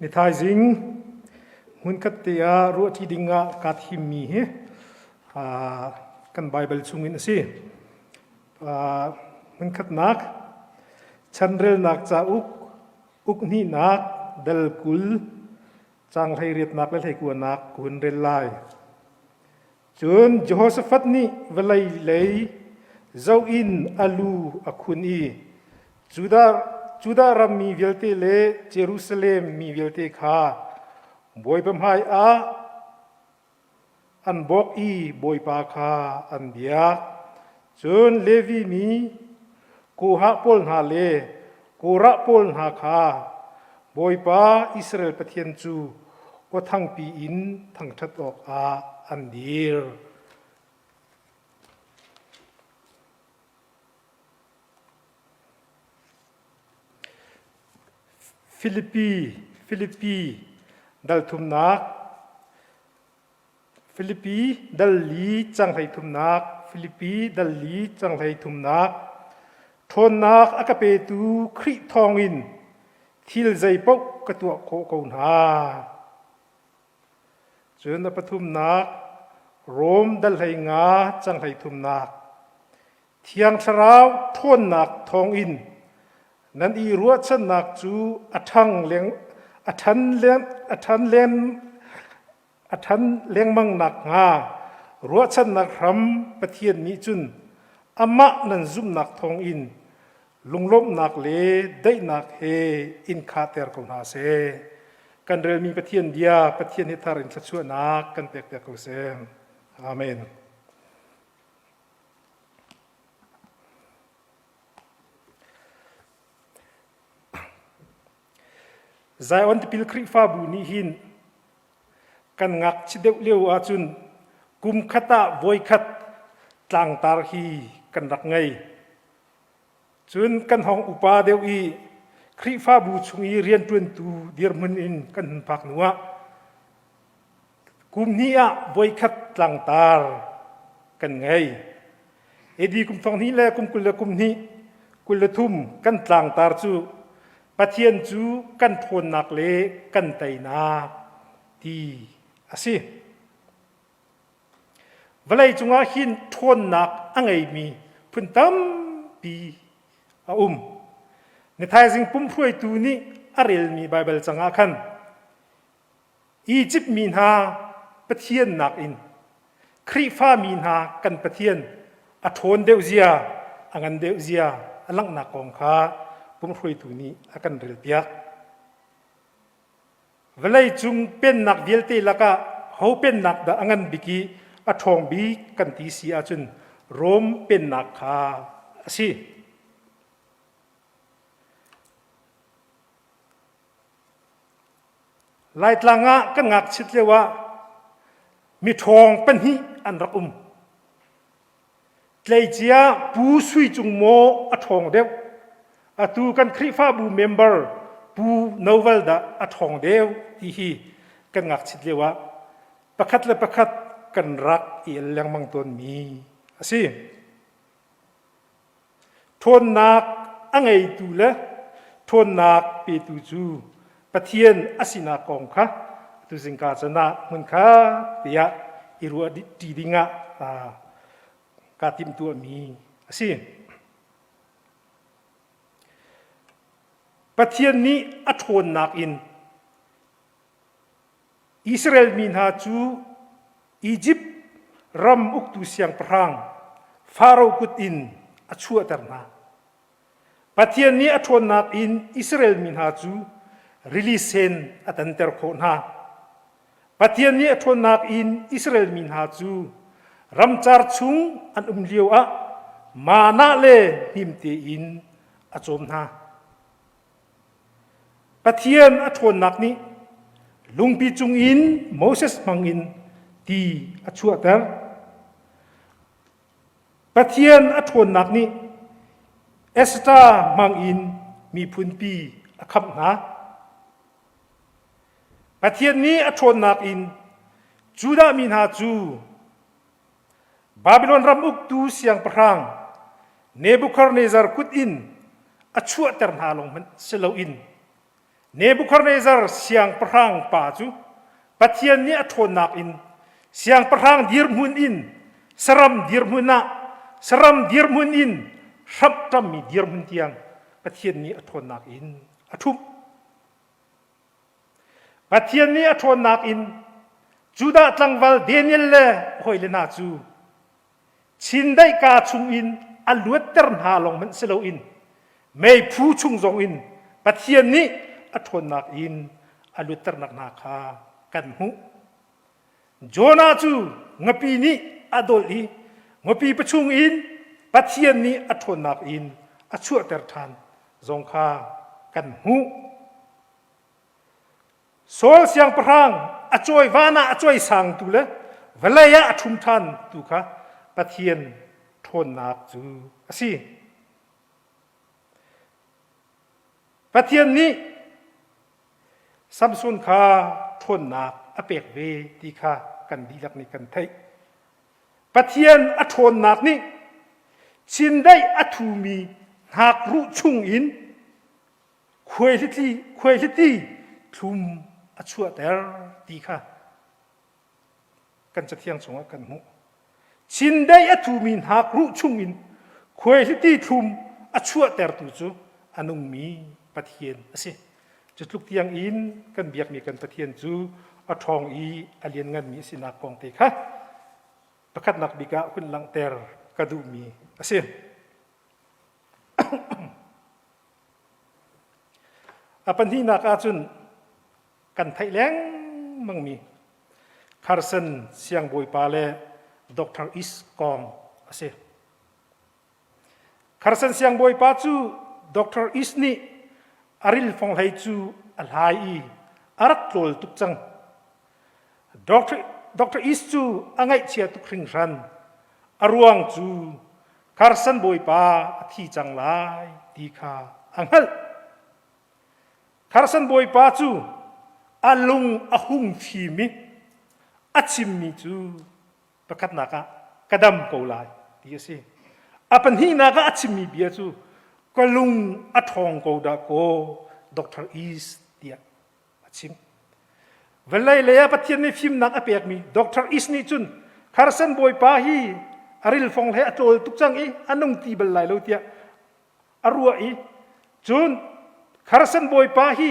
Ni thaizing hmunkhat te ah ruahṭi dingah kaa thimmi hi kan Baibal chungin a si. Hmunkhatnak chanrelnak cauk uk hnihnak dal 20 caang 18nak le 29nak ka hun rel lai. Cun Jehoshafat nih vawlei lei zoh in a lu a khun i Judah, Judah ram mi vialte le Jerusalem mi vialte kha Bawipa hmaiah an bawk i Bawipa kha an biak. Cun Levi mi Kohath pawl hna le Korah pawl hna kha Bawipa Israel Pathian cu aw thangpi in thangṭhat awkah an dir. Filipi Filipi dal thumnak Filipi dal li cang hlei thumnak Filipi dal li cang hlei thumnak ṭhawnnak a ka petu Khrih thawngin thil zeipaoh ka tuah khawh ko hna. Cun a pathumnak Rom dal hlei nga cang hlei thumnak Thiang Thlarau ṭhawnnak thawngin nan i ruahchannak cu a ṭhang leng a ṭhan leng a ṭhan len A ṭhan lengmang nakhnga ruahchannak hram Pathian nih cun amah nan zumhnak thawngin lunglawmhnak le daihnak he in khahter ko hna seh. Kan relmi Pathian bia Pathian hi thar in thluachuahnak kan pekpiak ko seh. Amen. Zion Tipil Khrihfabu nih hin kan ngakchia deuh lio ahcun kum khat ah voikhat tlangtar hi kan rak ngei. Cun kan hong upa deuh i Khrihfabu chung i rianṭuantu dirhmun in kan hun phak hnu ah kum hnih ah voikhat tlangtar kan ngei. AD kum thong hnih le kum 20 le kum hnih 23 kan tlangtar cu Pathian cu kan ṭhawnnak le kan teinak ti a si. Vawlei cungah hin ṭhawnnak a ngeimi phun tampi a um. Ni thaizing pumhruaitu nih a relmi Baibal cangah khan Izipt mi hna Pathian nakin Khrihfa mi hna kan Pathian a ṭhawn deuh zia, a ngan deuh zia a langhnak kong kha pumhruaitu nih a kan relpiak. Vawleicung pennak vialte lakah ho pennak dah a ngan bik i a ṭhawng bik kan ti si ahcun Rom pennak kha a si. Laitlang ah kan ngakchit lio ah miṭhawng pahnih an rak um. Tleicia Pu Sui Cung Maw a ṭhawng deuh. Atu kan Khrihfabu member Pu Noval dah a ṭhawng deuh ti hi kan ngakchit lio ah pakhat le pakhat kan rak i el lengmang tawnmi a si. Ṭhawnnak a ngeitu le ṭhawnnak petu cu Pathian a sinak kong kha tu zingka can ah hmunkhat tiah i ruah ṭi dingah kaa timhtuahmi a si. Pathian nih a ṭhawnnak in Israel mi hna cu Izipt ram uktu siangpahrang Faro kut in a chuahter hna. Pathian nih a ṭhawnnak in Israel mi hna cu rili sen a tanter khawh hna. Pathian nih a ṭhawnnak in Israel mi hna cu ramcar chung an um lioah mana le hnim tein a cawm hna. Pathian a ṭhawnnak nih lungpi cungin Moses hmangin ti a chuahter. Pathian a ṭhawnnak nih Esther hmangin miphunpi a khamh hna. Pathian nih a ṭhawnnak in Judah mi hna cu Babilon ram uktu siangpahrang Nebuchadnezzar kut in a chuahter hna lawng hmanh si loin Nebuchadnezzar siangpahrang pa cu Pathian nih a ṭhawnnak in siangpahrang dirhmun in saram dirhmun ah saram dirhmun in hramh ṭammi dirhmun tiang Pathian nih a ṭhawnnak in a ṭhumh. Pathian nih a ṭhawnnak in Judah tlangval Daniel le hawile hna cu chindeih kaa chungin a luatter hna lawng hmanh si loin meiphu chung zongin Pathian nih a ṭhawnnak in a luatternak hna kha kan hmuh. Jonah cu ngapi nih a dolh i ngapi pachung in Pathian nih a ṭhawnnak in a chuahter ṭhan zong kha kan hmuh. Saul siangpahrang a cawi van ah a cawisangtu le vawlei ah a ṭhum ṭhan tu kha Pathian ṭhawnnak cu a si. Pathian nih Samson kha ṭhawnnak a pek ve ti kha kan dihlak nih kan theih. Pathian a ṭhawnnak nih chindeih a thumi hnakruh chungin khuaihliti thlum a chuahter ti kha kan cathiang chungah kan hmuh. Chindeih a thumi hnakruh chungin khuaihliti thlum a chuahtertu cu a nungmi Pathian a si. Cu tluk tiang in kan biakmi kan Pathian cu a ṭhawng i a liannganmi a sinak kong te kha pakhatnak bik ah hun langhter ka duhmi a si. A pahnihnak ahcun kan theih lengmangmi Carson siangbawipa le Dr. East kong a si. Carson siangbawipa cu Dr. East nih a ril fonghlei cu a hlai i a rak tlawl tuk cang. Dr. Dr. East cu a ngaihchia tuk hringhran. A ruang cu Carson bawipa a thi cang lai ti kha a hngalh. Carson bawipa cu a lung a hung fim i a chimmi cu pakhatnak ah ka dam ko lai ti a si. A pahnihnak ah a chimmi bia cu ka lung a ṭhawng ko dah kaw Dr. East tiah a chim. Vawlei lei ah Pathian nih fimnak a pekmi Dr. East nih cun Carson bawipa hi a rilfong he a tlawl tuk cang i a nung ti bal lai lo tiah a ruah i cun Carson bawipa hi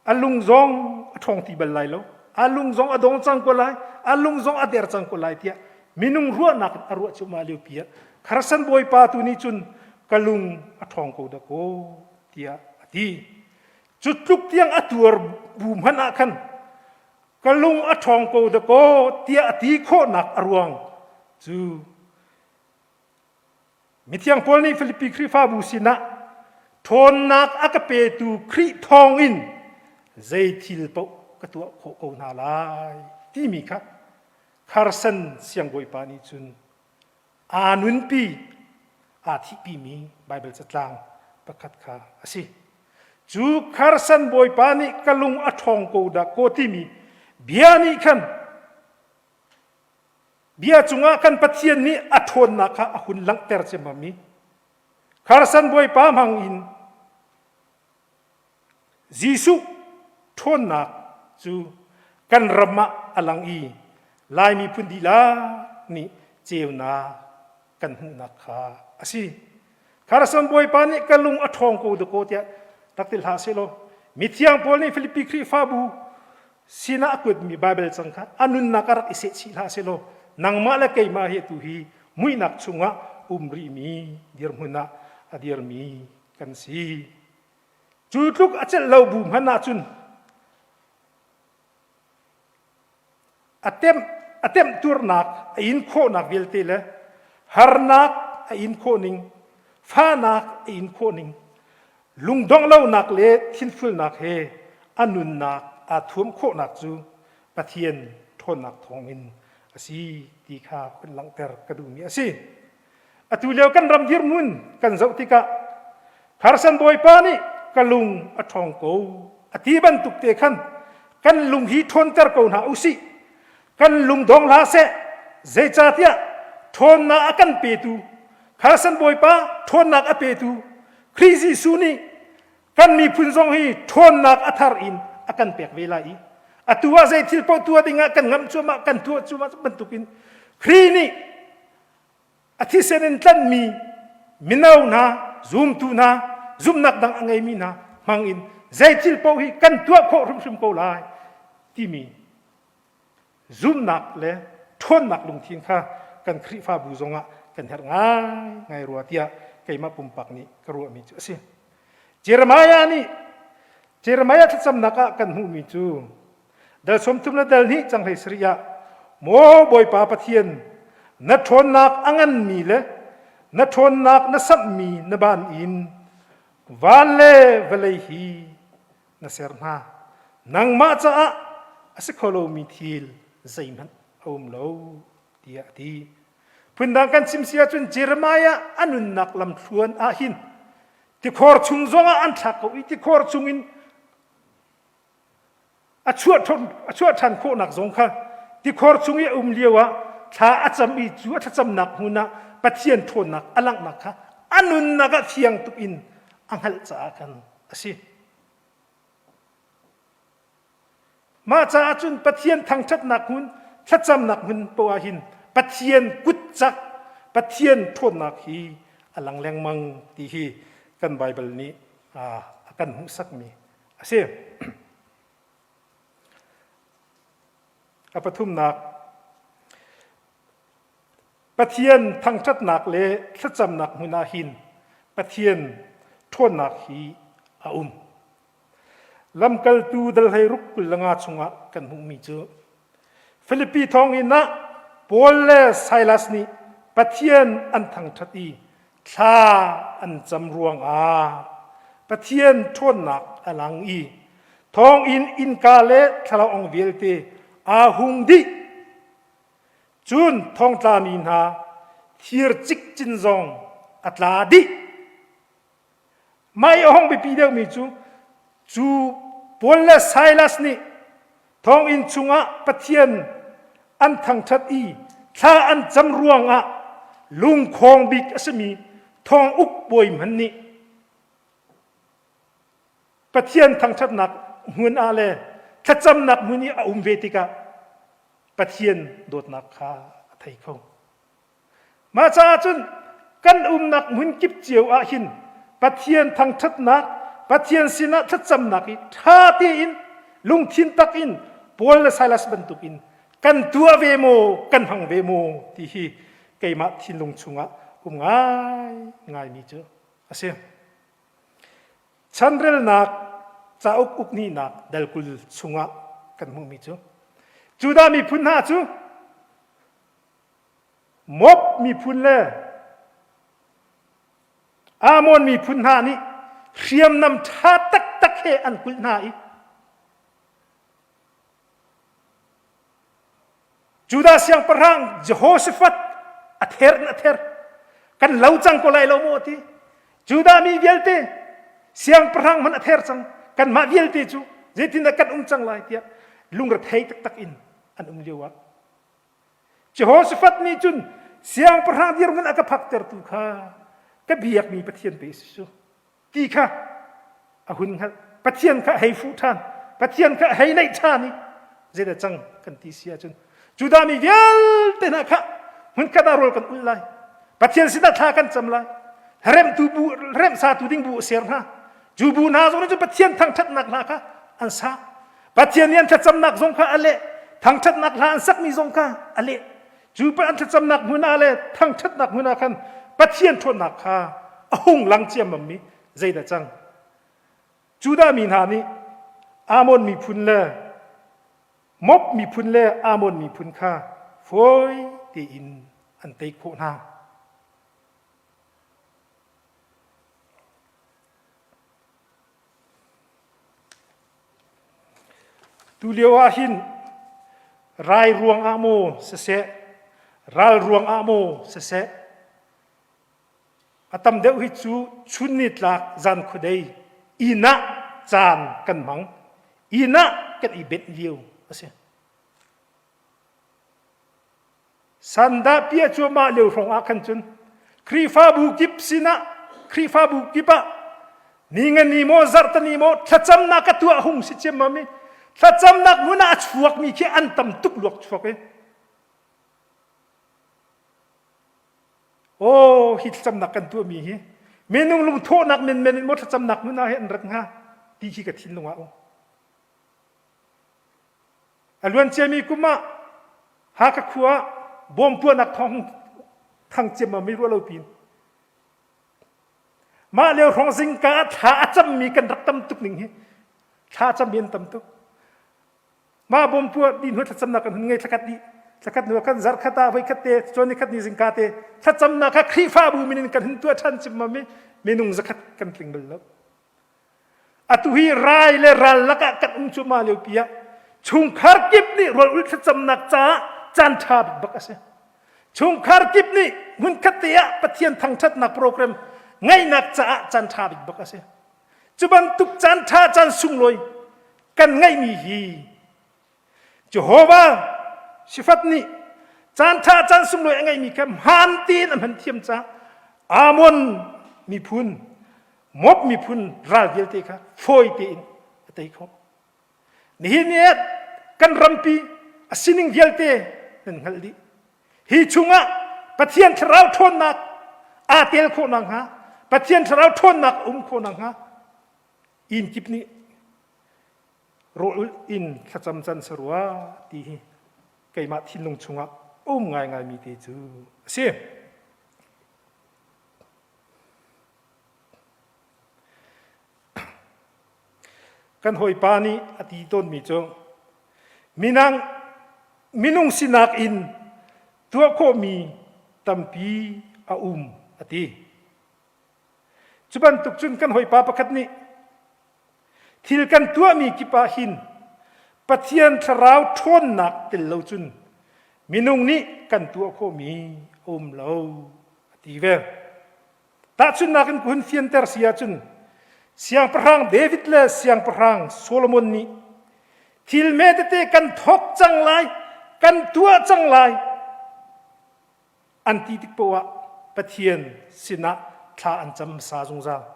a lung zong a ṭhawng ti bal lai lo a lung zong a dong cang ko lai a lung zong a der cang ko lai tiah minung ruahnak in a ruah cuahmah lio pi ah Carson bawipa tu nih cun ka lung a ṭhawng ko dah kaw tiah a ti. Cu tluk tiang a tuar bu hmanh ah khan ka lung a ṭhawng ko dakaw tiah a ti khawhnak a ruang cu mithiang Paul nih Filipi Khrihfabu sinah ṭhawnnak a ka petu Khrih thawngin zei thil paoh ka tuah khawh ko hna lai timi kha Carson siangbawipa nih cun aa nunpi aa thihpimi Baibal catlang pakhat kha a si. Cu Carson bawipa nih ka lung a ṭhawng ko dah kaw timi bia nih khan bia cungah kan Pathian nih a ṭhawnnak kha a hun langhter ciammam i Carson bawipa hmang in Jesuh ṭhawnnak cu kan ram ah a lang i Lai miphun dihlak nih ceunak kan hmuhnak kha a si. Kharson Bawipa nih ka lung a ṭhawng ko dakaw tiah rak ti hlah sehlaw mithiang Paul nih Filipi Khrihfabu sinah a kuatmi Baibal cang kha a nunnak a rak i sehchih hlah sehlaw nangmah le keimah hi atu hi muihnak chungah um rihmi dirhmun ah a dirmi kan si. Cu tluk a celh lo bu hmanh ahcun a temh a temhturnak a in khawhnak vialte le harnak a in khawh ning fahnak a in khawh ning lungdongh lonak le thinfulnak he a nunnak aa thuam khawhnak cu Pathian ṭhawnnak thawngin a si ti kha hun langhter ka duhmi a si. Atu lio kan ram dirhmun kan zoh tikah Carson bawipa nih ka lung a ṭhawng ko a ti bantuk te khan kan lung hi ṭhawnter ko hna usih. Kan lung dong hlah seh. Zeicahtiah ṭhawnnak a kan petu Carson bawipa ṭhawnnak a petu Khrih Jesuh nih Kan miphun zong hi ṭhawnnak a thar in a kan pek ve lai i atu ah zei thil paoh tuah dingah kan ngamh cuahmah kan tuah cuahmah bantukin Khrih nih a thisen in tlanhmi mino hna zumtu hna zumhnak dang a ngeimi hna hmang in zei thil paoh hi kan tuah khawh hrimhrim ko lai timi zumhnak le ṭhawnnak lungthin kha kan Khrihfabu zongah kan herh ngaingai rua tiah keimah pumpak nih ka ruahmi cu a si. Jeremiah nih Jeremiah thlacamnak ah kan hmuhmi cu dal 30 le dal hnih cang hlei sarih ah Maw Bawipa Pathian na ṭhawnnak a nganmi le na ṭhawnnak na samhmi na ban in van le vawlei hi na ser hna. Nangmah caah a si kho lomi thil zeihmanh a um lo tiah a ti. Phundang kan chim si ahcun Jeremiah a nunnak lamthluan ah hin tikhor chung zongah an thlak ko i tikhor chungin a chuah a chuah ṭhan khawhnak zong kha tikhor chung i a um lio ah thla a cam i cu a thlacamnak hmun ah Pathian ṭhawnnak a langhnak kha a nunnak ah fiang tuk in a hngalh caah khan a si. Mah caah cun Pathian thangṭhatnak hmun, thlacamnak hmun poah ah hin Pathian kutcak, Pathian ṭhawnnak hi a lang lengmang ti hi kan Baibal nih a kan hmuhsakmi a si. A pathumnak, Pathian thangṭhatnak le thlacamnak hmun ah hin Pathian ṭhawnnak hi a um. Lamkaltu dal 16 25 chungah kan hmuhmi cu Filipi thawnginn ah Paul le Silas nih Pathian an thangṭhat i thla an cam ruangah Pathian ṭhawnnak a lang i thawnginn innka le thlalaawng vialte aa hung dih. Cun thongtlami hna thir cikcin zong a tla dih. Mah i a hung biapi deuhmi cu cu Paul le Silas nih thonginn chungah Pathian an thangṭhat i thla an cam ruangah lungkhong bik a simi thong uk bawi hmanh nih Pathian thangṭhatnak hmun ah le thlacamnak hmun i a um ve tikah Pathian dawtnak kha a thei kho. Mah caah cun kan umnak hmun kip cio ah hin Pathian thangṭhatnak, Pathian sinah thlacamnak i ṭha tein lungthin tak in Paul le Silas bantukin kan tuah ve maw, kan hmang ve maw ti hi keimah thinlung chungah um ngai ngaimi cu a si. Chanrelnak cauk uknihnak dal 20 chungah kan hmuhmi cu Judah miphun hna cu Moab miphun le Ammon miphun hna nih hriamnam ṭha taktak he an kulh hna i Judah siangpahrang Jehoshaphat a ther in a ther. Kan lo cang ko lai lo maw ti. Judah mi vialte siangpahrang hmanh a ther cang. Kanmah vialte cu zeitindah kan um cang lai tiah lungrethei taktak in an um lio ah Jehoshaphat nih cun siangpahrang dirhmun a ka phaktertu kha ka biakmi Pathian pe si cu ti kha a hun hngalh. Pathian kha a hei fuh ṭhan. Pathian kha a hei naih ṭhan i zeidah cang kan ti si ahcun Judah mi vialte hna kha hmunkhat ah rawl kan ulh lai. Pathian sinah thla kan cam lai. Remhtu bu, remhsatu ding bu a ser hna. Cu bu hna zong nih cun Pathian thangṭhatnak hla kha an sa. Pathian nih an thlacamnak zong kha a leh. Thangṭhatnak hla an sakmi zong kha a leh. Cu an thlacamnak hmun ah le thangṭhatnak hmun ah khan Pathian ṭhawnnak kha a hung lang ciammam mi zeidah cang? Judah mi hna nih Ammon miphun le Moab miphun le Ammon miphun kha fawi tein an tei khawh hna. Tulio ah hin rai ruangah maw siseh, ral ruangah maw siseh, a tam deuh hi cu chun nitlak zan khuadei inn ah caan kan hmang. Inn ah kan i benh lio a si. Sandah piah cuahmah lio hrawng ah khan cun Khrihfabu kip sinah Khrihfabu kip ah. Ni nga ni maw zarhtani maw thlacamnak ka tuah hung si ciammam i thlacamnak hmun ah a chuakmi khi an tam tuk luak chuak i Aw hi thlacamnak kan tuahmi hi minung lungthawhnak menmen in maw thlacamnak hmun ah hi an rat hnga ti khi ka thinlung ah um. A luan ciami kum ah Hakha khua ah bawm puahnak thawng thang ciammam i ruah lo pin Mah lio hrawng zingka ah thla a cammi kan rak tam tuk ning hi thla a cammi an tam tuk. Mah bawm puah dih hnu thlacamnak kan hun ngei thlakhat dih thlakhat hnu kan zarh khat ah voi khat te cun ni khat ni zingka te thlacamnak kha Khrihfabu min in kan hun tuah ṭhan cimmam i minung zakhat kan tling bal lo. Atu hi rai le ral lakah kan um cuahmah lio pi ah chungkhar kip nih rawl ulh thlacamnak caah caan ṭha bik bak a si. Chungkhar kip nih hmunkhat te ah Pathian thangṭhatnak program ngaihnak caah caan ṭha bik bak a si. Cu bantuk caan ṭha caan sunglawi kan ngeihmi hi Jehovah sifat nih caan ṭha caan sunglawi a ngeihmi kha hmaan tein a hman thiam caah Amon miphun Moab miphun ral vialte kha fawi tein a tei khawh. Nihin ni ah kan rampi a sining vialte nan hngalh dih. Hi chungah Pathian thlarau ṭhawnnak aa tel khawh nakhnga, Pathian thlarau ṭhawnnak a um khawh nakhnga inn kip nih rawl in thlacam can si rua ti hi keimah thinlung chungah um ngaingaimi te cu a si. Kan hawipa nih a ti tawnmi cu minang minung sinak in tuah khawhmi tampi a um a ti. Cu bantuk cun kan hawipa pakhat nih thil kan tuahmi kip ah hin Pathian thlarau ṭhawnnak tel lo cun minung nih kan tuah khawhmi a um lo a ti ve. Tahchunhnak in ka hun fianter si ahcun Siangpahrang David le Siangpahrang Solomon nih thil hme tete kan thawk cang lai, kan tuah cang lai an ti tik poah Pathian sinah thla an cam hmasa zungzal.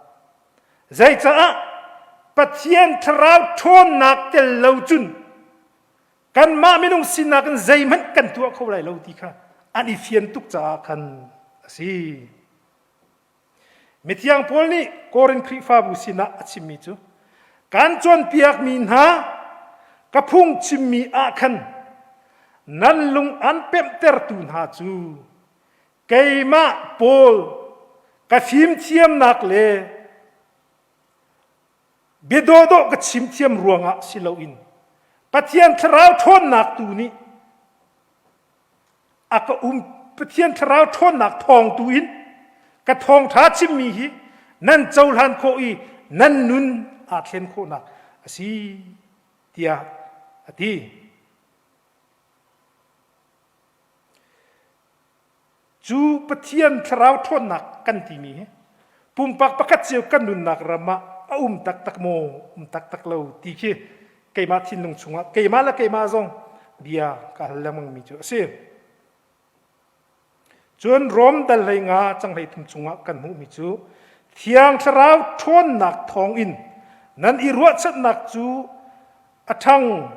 Zeicaah Pathian thlarau ṭhawnnak tel lo cun kanmah minung sinak in zeihmanh kan tuah kho lai lo ti kha an i fian tuk caah khan a si. Mithiang Paul nih Korin Khrihfabu sinah a chimmi cu kan cawnpiakmi hna ka phung chimmi ah khan nan lung an pemhtertu hna cu keimah Paul ka fimthiamnak le Bia dawhdawh ka chim thiam ruangah si loin Pathian thlarau ṭhawnnak tu nih a ka um Pathian thlarau ṭhawnnak thawng tu in ka thawngṭha chimmi hi nan cohlan khawh i nan nun aa thlen khawhnak a si tiah a ti. Cu Pathian thlarau ṭhawnnak kan timi hi pumpak pakhat cio kan nunnak ram ah a um taktak maw, um taktak lo ti khi keimah thinlung chungah keimah le keimah zong bia ka hal lengmang mi cu a si. Cun Rom dal hlei nga cang hlei thum chungah kan hmuhmi cu Thiang Thlarau ṭhawnnak thawngin nan i ruahchannak cu a ṭhang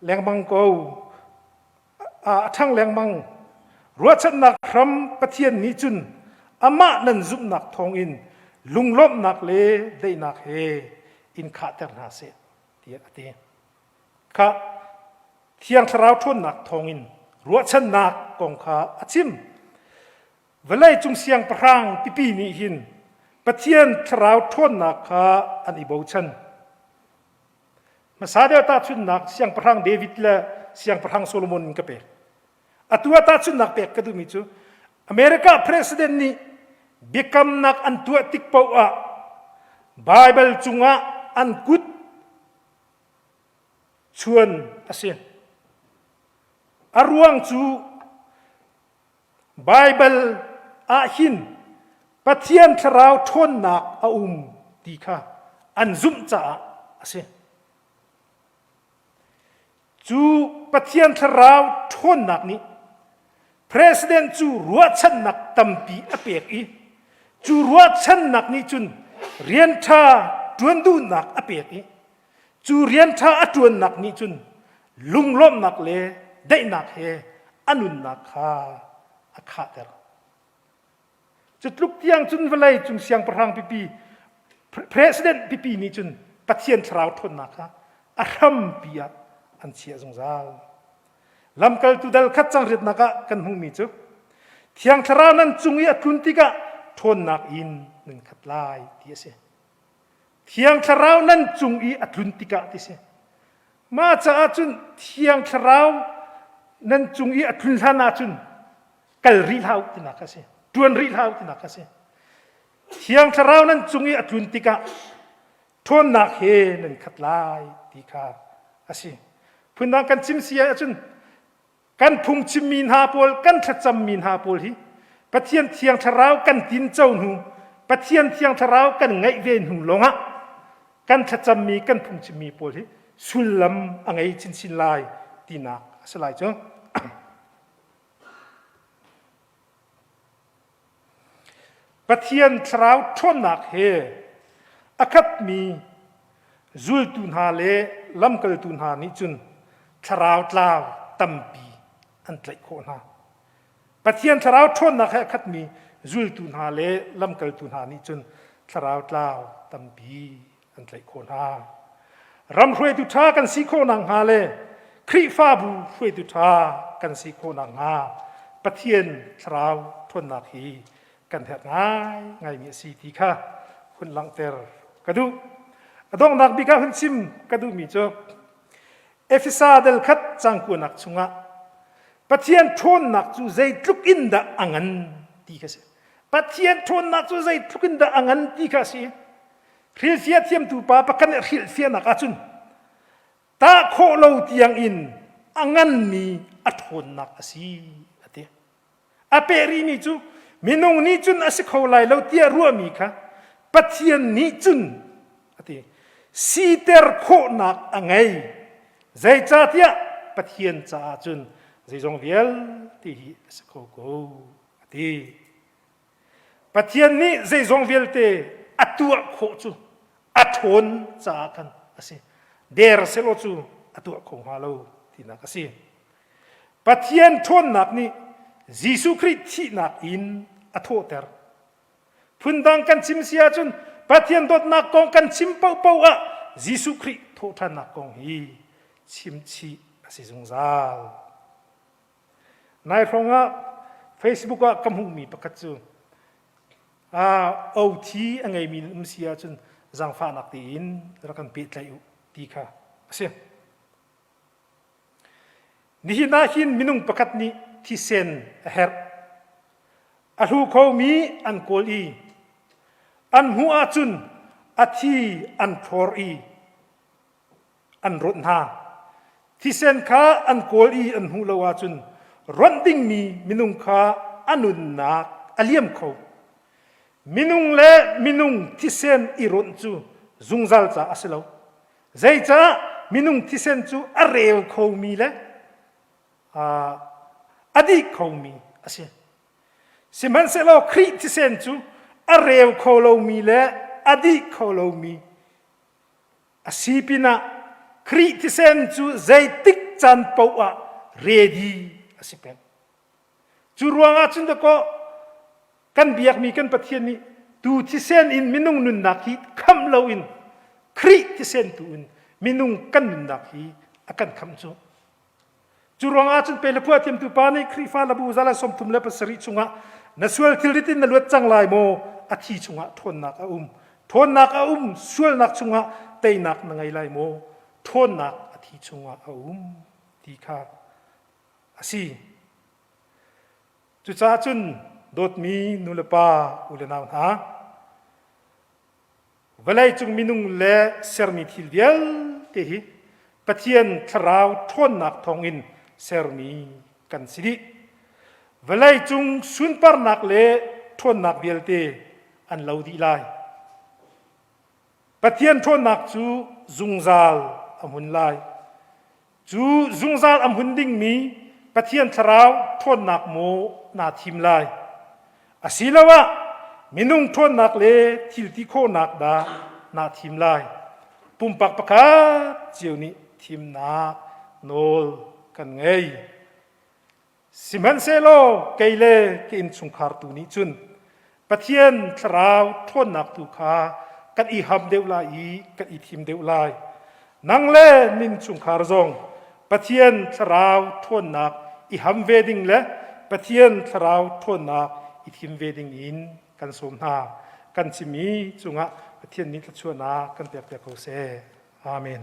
lengmang ko a ṭhang lengmang. Ruahchannak hram Pathian nih cun amah nan zumhnak thawngin lunglawmhnak le daihnak he in khahter hna seh tiah a ti. Kha Thiang Thlarau ṭhawnnak thawngin ruahchannak kong kha a chim. Vawleicung siangpahrang pipi nih hin Pathian Thlarau ṭhawnnak kha an i bochan. Hmasa deuh tahchunhnak Siangpahrang David le Siangpahrang Solomon in ka pek. Atu ah tahchunhnak pek ka duhmi cu America president nih biakamnak an tuah tik paoh ah Bible cungah an kut chuan a si. A ruang cu Baibal ah hin Pathian thlarau ṭhawnnak a um ti kha an zumh caah a si. Cu Pathian thlarau ṭhawnnak nih president cu ruahchannak tampi a pek i cu ruahchannak nih cun rian ṭha ṭuan duhnak a pek i cu rian ṭha a ṭuannak nih cun lunglawmhnak le daihnak he a nunnak kha a khahter. Cu tluk tiang cun vawlei cung siangpahrang pipi president pipi nih cun Pathian thlarau ṭhawnnak kha a hrampi ah an chiah zungzal. Lamkaltu dal khat cang riatnak ah kan hmuhmi cu Thiang Thlarau nan cung i a tlun tikah ṭhawnnak in nan khat lai ti a si. Thiang Thlarau nan cung i a tlun tikah ti si. Mah caah cun Thiang Thlarau nan cung i a tlun hlan ahcun kal rih hlah u tinak a si. Ṭuan rih hlah u tinak a si. Thiang Thlarau nan cung i a tlun tikah ṭhawnnak he nan khat lai ti kha a si. Phundang kan chim si ahcun kan phungchimmi hna pawl kan thlacammi hna pawl hi Pathian Thiang Thlarau kan tinco hnu Pathian Thiang Thlarau kan ngeih ve hnu lawngah kan thlacammi kan phungchimmi pawl hi sullam a ngei chinchin lai tinak a si lai cu. Pathian thlarau ṭhawnnak he a khatmi zultu hna le lamkaltu hna nih cun thlarau tlau tampi an tlaih khawh hna. Pathian thlarau ṭhawnnak he a khatmi zultu hna le lamkaltu hna nih cun thlarau tlau tampi an tlaih khawh hna. Ram hruaitu ṭha kan si khawh nakhnga le Khrihfabu hruaitu ṭha kan si khawh nakhnga Pathian thlarau ṭhawnnak hi kan herh ngai ngaimi a si ti kha hun langhter ka duh. A donghnak bik ah hun chim ka duhmi cu Efesa del khat cangkuanak chungah Pathian ṭhawnnak cu zeitluk in dah a ngan ti kha si. Pathian ṭhawnnak cu zeitluk in dah a ngan ti kha a si. Hrilhfiah thiamtu pa pakhat nih hrilhfiahnak ahcun tah khawh lo tiang in a nganmi a ṭhawnnak a si a ti. A peh rihmi cu minung nih cun a si kho lai lo tiah ruahmi kha Pathian nih cun a ti. Siter khawhnak a ngei. Zeicahtiah Pathian caah cun zeizong vialte hi a si kho ko a ti. Pathian nih zeizong vialte a tuah khawh cu a ṭhawn caah khan a si. Der selaw cu a tuah kho hnga lo tinak a si. Pathian ṭhawnnak nih Jesuh Khrih thihnak in a thawhter. Phundang kan chim si ahcun Pathian dawtnak kong kan chim paohpaoh ah Jesuh Khrih thawhṭhannak kong hi chimchih a si zungzal. Nai hrawng ah Facebook ah ka hmuhmi pakhat cu othi a ngeimi nan um si ahcun zaangfahnak tein rak kan pehtlaih u ti kha a si. Nihin ah hin minung pakhat nih thisen a herh. A hlu khomi an kawl i an hmuh ahcun a thi an thlor i an rawnh hna. Thisen kha an kawl i an hmuh lo ahcun rawnh dingmi minung kha a nunnak a liam kho. Minung le minung thisen i rawnh cu zungzal ca a si lo. Zeicah minung thisen cu a reu khomi le a dih khomi a si. Sihmanhsehlaw Khrih thisen cu a reu kho lomi le a dih kho lomi A si pinah Khrih thisen cu zeitik caan paoh ah ready a si peng. Cu ruangah cun dakaw kan biakmi kan Pathian nih tu thisen in minung nunnak hi khamh loin Khrih thisen tu in minung kan nunnak hi a kan khamh cu. Cu ruangah cun pe le phuah thiamtu pa nih Khrihfa labu zala 37 chungah na sual thilrit in na luat cang lai maw? A thi chungah ṭhawnnak a um. Ṭhawnnak a um, sualnak chungah teinak na ngei lai maw? Ṭhawnnak a thi chungah a um ti kha a si. Cucaah cun dawtmi nulepa u le nau hna, Vawleicung minung le sermi thil vialte hi Pathian thlarau ṭhawnnak thawngin sermi kan si dih. Vawleicung sunparnak le ṭhawnnak vialte an lo dih lai. Pathian ṭhawnnak cu zungzal a hmun lai. Cu zungzal a hmun dingmi Pathian thlarau ṭhawnnak maw naa thim lai? Asiloah Minung ṭhawnnak le thil ti khawhnak dah naa thim lai? Pumpak pakhat cio nih thimnak nawl kan ngei. Sihmanhsehlaw kei le ka innchungkhar tu nih cun Pathian thlarau ṭhawnnak tu kha kan i ham deuh lai i kan i thim deuh lai. Nang le na innchungkhar zong Pathian thlarau ṭhawnnak i ham ve ding le Pathian thlarau ṭhawnnak i thim ve ding in kan sawm hna. Kan chimmi cungah Pathian nih thluachuahnak kan pek piak ko seh. Amen.